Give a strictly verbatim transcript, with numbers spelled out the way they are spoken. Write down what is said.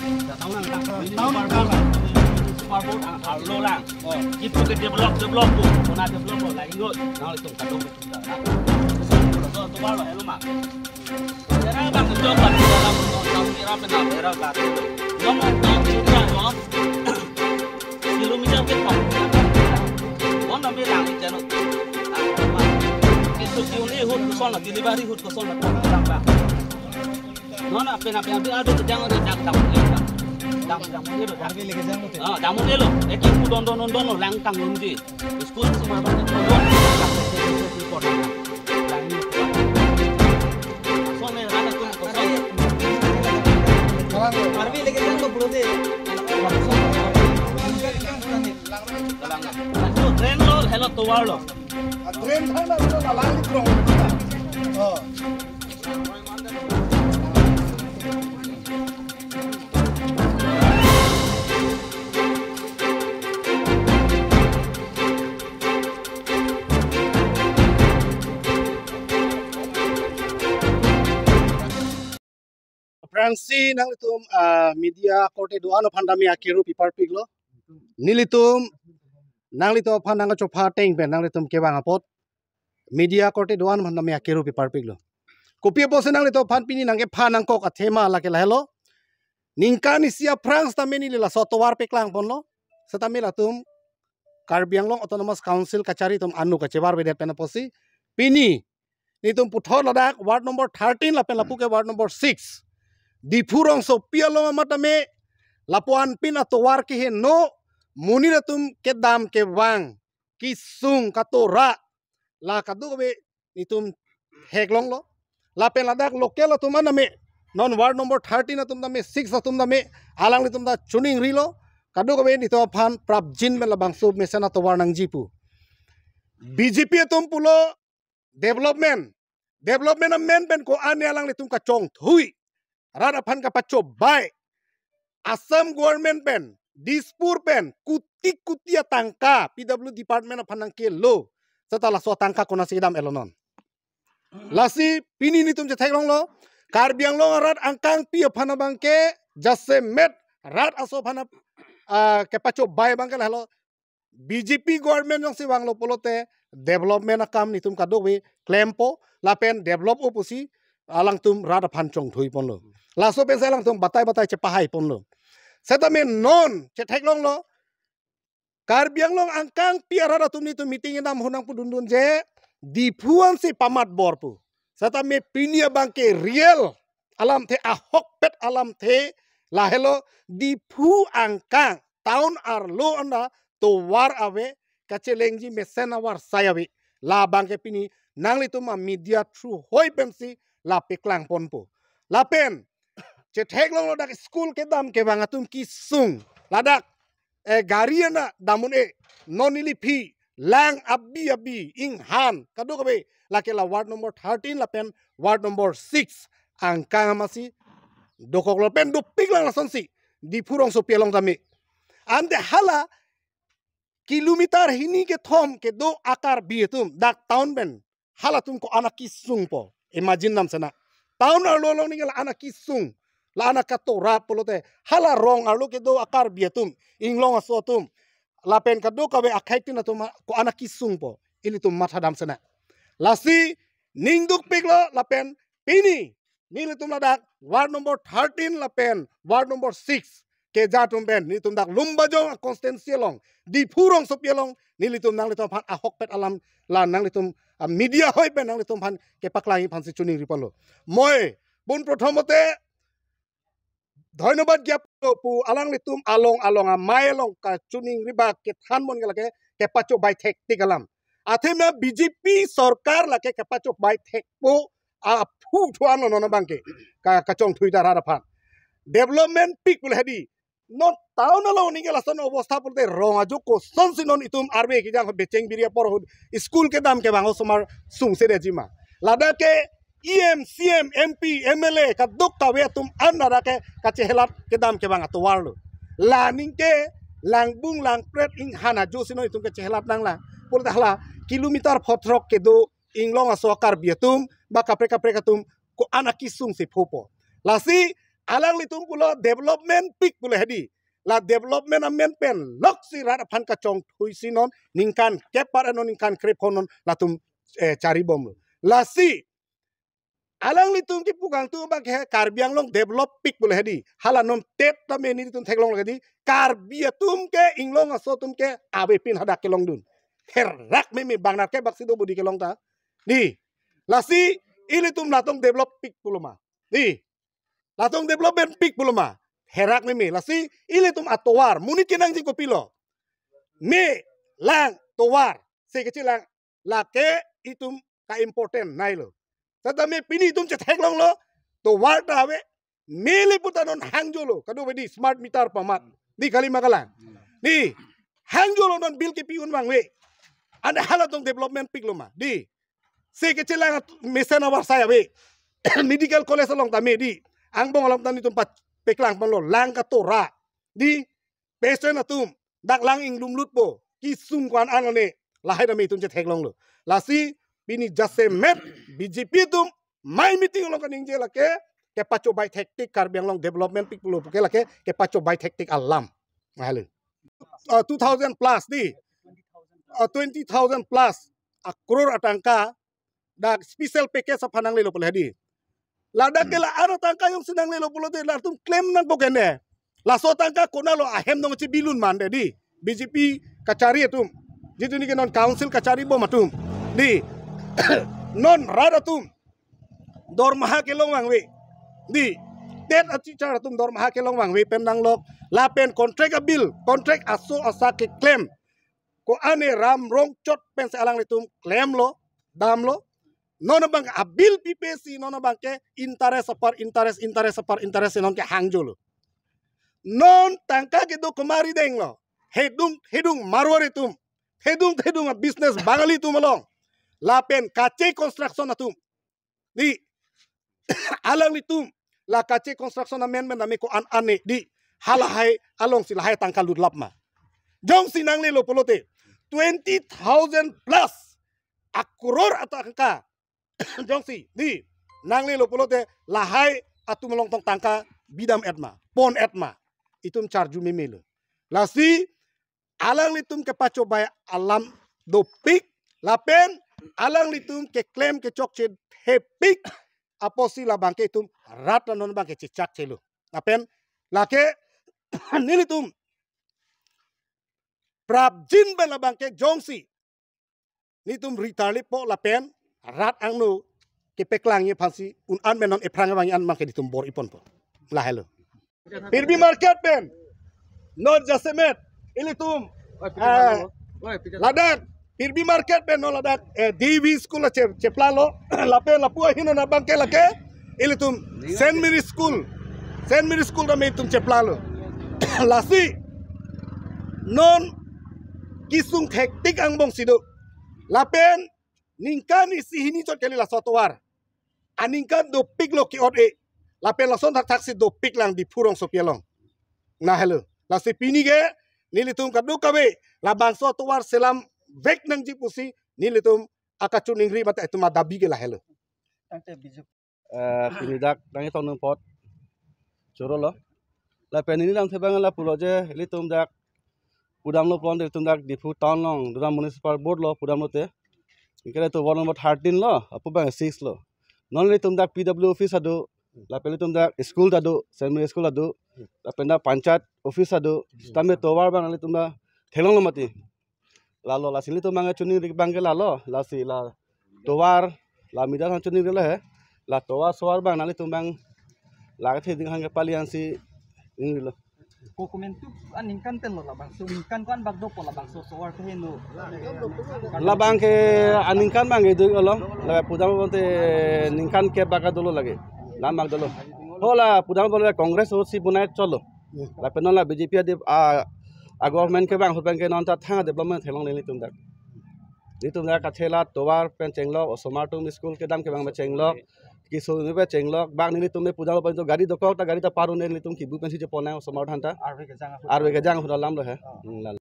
Town lang, town, town, town. Super board ang arlo lang. Oh, itum ke develop, develop po. Kona develop po, lain lo. Nanglitum kadokave. So, tovar lo, hello ma. Era bang jok bang dalam town era pena era bang. Nom town area lo. Kilometer ke pang. Mon nambe lang jano. Itum ke only hut kosong la, delivery hut kosong la, bang bang. Non apen apen apen adu kejang adu dak dak dak dak dak dak dak. Arve leke jang lo te. Ah, damun elo. Eki ku don don don don lo lang tang lum di. School semua don don don. Sone rana tum kosong. Arve leke jang lo pulote. Drain lo, hello tovar lo. Drain thang na lo la lang krong. Oh. Aphrangsi nanglitum, ah, media korte do-an aphan tame akiru piparpiklo. Nelitum nanglitum aphan nangchopha ateng pen nanglitum kevang apot media korte do-an aphan tame akiru piparpiklo. Kopi apotsi nanglitum aphan pini nangkephan nangkok athema lake lahelo. Ningkan isi aphrang setame neli laso tovar peklangponlo. Setame latum Karbi Anglong Autonomous Council kachari atum anu kachevar vedet pen apotsi pini netum puthot ladak ward number thirteen lapen lapu ke ward number six, Diphu rongsopi along amat tame lapu-an pin atovar keheno, monit atum kedam kevang, kesung katora, la kadokave netum theklonglo. Lapen ladak local atum an tame, non ward number thirteen atum tame, six atum tame, alanglitum ta choningrilo. Kadokave netum aphan prapjin pen labangso mesen atovar nangji pu. B J P atum pulo development. Development amen pen ko-an alanglitum kachongthui. Rat aphan kapachobei. Assam government pen, Dispur pen, kuti kuti atangka P W department aphan nangkelo. Seta laso atangka konatsi dam elonon. Lasi pini netum chetheklonglo. Karbi Anglong arat angkangpi aphan abangke jasemet rat aso aphan ap-, ah, kepachobei abangke lahelo. B J P government jongsi vanglo pulote development akam netum kadokave klempo lapen develop-o pusi alangtum rat aphan chongthuiponlo. Laso pensi alangtum batai batai chepahaiponlo. Setame non chetheklonglo. Karbi Anglong angkangpi arat atum netum meeting inam hunang pudundun je Diphu ansi pamat bor pu. Setame pini abangke real alamthe, ahokpet alamthe lahelo, Diphu angkang town arlo anta tovar ave, kachelengji mesen avarsai ave. Labangke pini nanglitum a media through hoi pensi la peklangponpo. Lapen chetheklonglo dak school kedam kevang atum kesung. Ladak, eh, gari ana damun e, non ili aphi, lang abi abi, inghan, kadokave, lake la ward number thirteen lapen ward number six angkang amatsi dokoklo pen dopiklang lasonsi Diphu rongsopi along tame. Ante hala kilometer hini kethom kedo a Karbi atum dak town pen halatum ko-an akesungpo. Imagine dam sena. Town arlo along ningke la-an akesung, la-an akatora pulote hala rong arlo kedo a Karbi atum, inglong aso atum, lapen kadokave akhai tin atum ko-an akesungpo. Ilitum matha dam sena. Lasi ning dukpiklo lapen pini nelitum ladak ward number thirteen lapen ward number six keja atum pen nelitum dak Lumbajong a constituency along, Diphu rongsopi along, nelitum nanglitum aphan ahokpet alam la nanglitum, ah, media hoi pen nanglitum aphan kepaklangji aphansi choningriponlo. Moi pon prothom te dhonyobad jap pu alanglitum along along amei along kachoningri bak kethanpon ke lake kepachobei thektik alam. Athema B J P sorkar lake kepachobei thekpo aphu thuan lo non abangke ka, kachongthui ta rat aphan. Development pik pule hedi. Non town along ningke lason obostha pulote rong ajo kosonsi non itum arve kejang becheng biri apor ahut school kedam kevang osomar sungse detji ma. Ladak ke E M, C M, M P, M L A kadokave atum an ladak ke kachehelat kedam kevang atovar lo. La ningke langbung langpret inghan ajosi non itum kachehelat nanglang. Pulote hala kilometer phothrok kedo inglong aso a Karbi atum ba kaprek kaprek atum ko-an akesungsi phopo. Lasi alanglitum pulo development pik pulo hedi. La development amen pen loksi rat aphan kachongthui si non ningkan kep par non ningkan krepho non latum, eh, charibomlo. Lasi alanglitum kipu kangtung abang ke Karbi Anglong develop pik pulo hedi. Hala non TET tame nelitum theklonglo hedi. Karbi atum ke inglong aso atum ke avepin hadak kelongdun. Herak meme bang nar ke baksi do bodi kelong ta. Di. Lasi ilitum latum develop pik pulo ma. Di. Latum development pik pulo ma. Herak meme. Lasi ilitum atovar. Monit kenangji kopilo. Me lang tovar. Se kechelang lake itum ka-important nailo. Setame pini itum chetheklonglo, tovar ta ave, mele puta non hangjolo, kado bedi smart meter pamat. Di kali ma kalang. Di hangjolo non bill kepi un vangve. Ante halatum development piklo ma. Di se kechelang mesen avarsai ave. Medical college along tame di. Angbong along tame itum pat peklang ponlo, lang katora. Di patient atum dak lang inglum lutpo, kesung ko-an an ne, lahai tame itum chetheklonglo. Lasi pini jasemet BJP atum mai meeting along kaningje lake, kepachobai thektik Karbi Anglong development pik pulo puke lake, kepachobai thektik alam. Halo. Uh, two thousand plus di. Uh, twenty thousand plus a crore atangka dak special package aphan nanglelo pulo hedi. Ladak ke la-an atangka jongsi nanglelo pulote latum claim nangpo kene. Laso tangka konatlo ahem nong chibilun mande di. BJP kachari atum. Jitu neke non council kachari bom atum. Di. Non rat atum dormaha kelong vangve. Di. TET a-teacher atum dormaha kelong vangve pen nanglok. Lapen contract a-bill, contract aso asa keklem ko-an ne ram rong chot pensi alanglitum klemlo, damlo. Non abang a-bill pipe si, non abang ke interest apar interest, interest apar interest non ke hangjolo. Non tangka kedo kemari denglo. Hedung, hedung Marwari atum. Hedung, hedung a-business Bangali atum along. Lapen Kache Construction atum. Di alanglitum la Kache Construction amen men name ko-an an ne di halahai alongsi lahai tangka lutlap ma. Jongsi nanglelo pulote twenty thousand plus a crore atangka. Jongsi di nanglelo pulote lahai atum along tong tangka bidam et ma, pon et ma. Itum charju memelo. Lasi alanglitum kepachobai alam dopik, lapen alanglitum keklem kechokche thepik apotsi labang ke itum rat non abang ke chechakchelo. Lapen lake nelitum prapjin pen labang ke jongsi nelitum ritarlipo lapen rat angno kepeklangji aphansi un-an men non ephrang abang an abang ke nelitum bor-iponpo. Lahelo. Pirbi market pen non jasemet ilitum, eh, ladak Pirbi market pen non ladak, eh, D V school che-, cheplalo. Lapen lapu ahin non abang ke lake ilitum Saint Mary School. Saint Mary School tame itum cheplalo. Lasi non kesung thektik angbong si do. Lapen ningkan isi hini chot kali laso tovar. Aningkan dopiklo ke-ot-e. Lapen lason thakthak si dopik lang Diphu rongsopi along. Lahelo. Lasi pini ke nelitum kadokave labangso tovar selam vek nangji pusi nelitum akachuningri mate itum adabi ke lahelo. Tangte bijak. Eh, pini dak nangtong nang pot chorolo. Lapen neli damthe abang lapulo je ilitum dak pudamlo pulote ilitum dak Diphu town along dodam municipal board lo pudamlote. Anke ilitum ward number thirteen lo, lapu abang six lo. Non ilitum dak P W office ado, lapen ilitum dak school ado, Saint Mary school ado, lapen dak panchayat office ado, tame tovar abang ilitum dak theklonglo mati. Lalo lasi ilitum abang chuningri abang ke lalo, lasi la tovar, la media aphan chuningrilo he, la tovar sovar abang nanglitum abang la kethe ding hang kepali ansi ningrilo. Ko komentu aningkan tenlo labangso, ningkan ko-an bak dopo labangso sovar ke heno. Labang ke aningkan abang ke do-iklo, la pudam bonte ningkan kep bak dolo lagi. Lam bak dolo. Ho la pudam bonte Congress ahut si bonai cholo. Lapen non la BJP adi a, a government kevang ahut pen ke non ta thang development theklongle nelitum dak. Nelitum dak kathela tovar pen chenglok, osomar atum school kedam kevang pen chenglok, kesung pen chenglok, bang nelitum me pudam lo pen to gari dokok ta gari ta paru ne nelitum kibu pensi chepon nang osomar atum ta. Arve kejang ahut. Arve kejang ahut alam lo he. Hmm, lalo.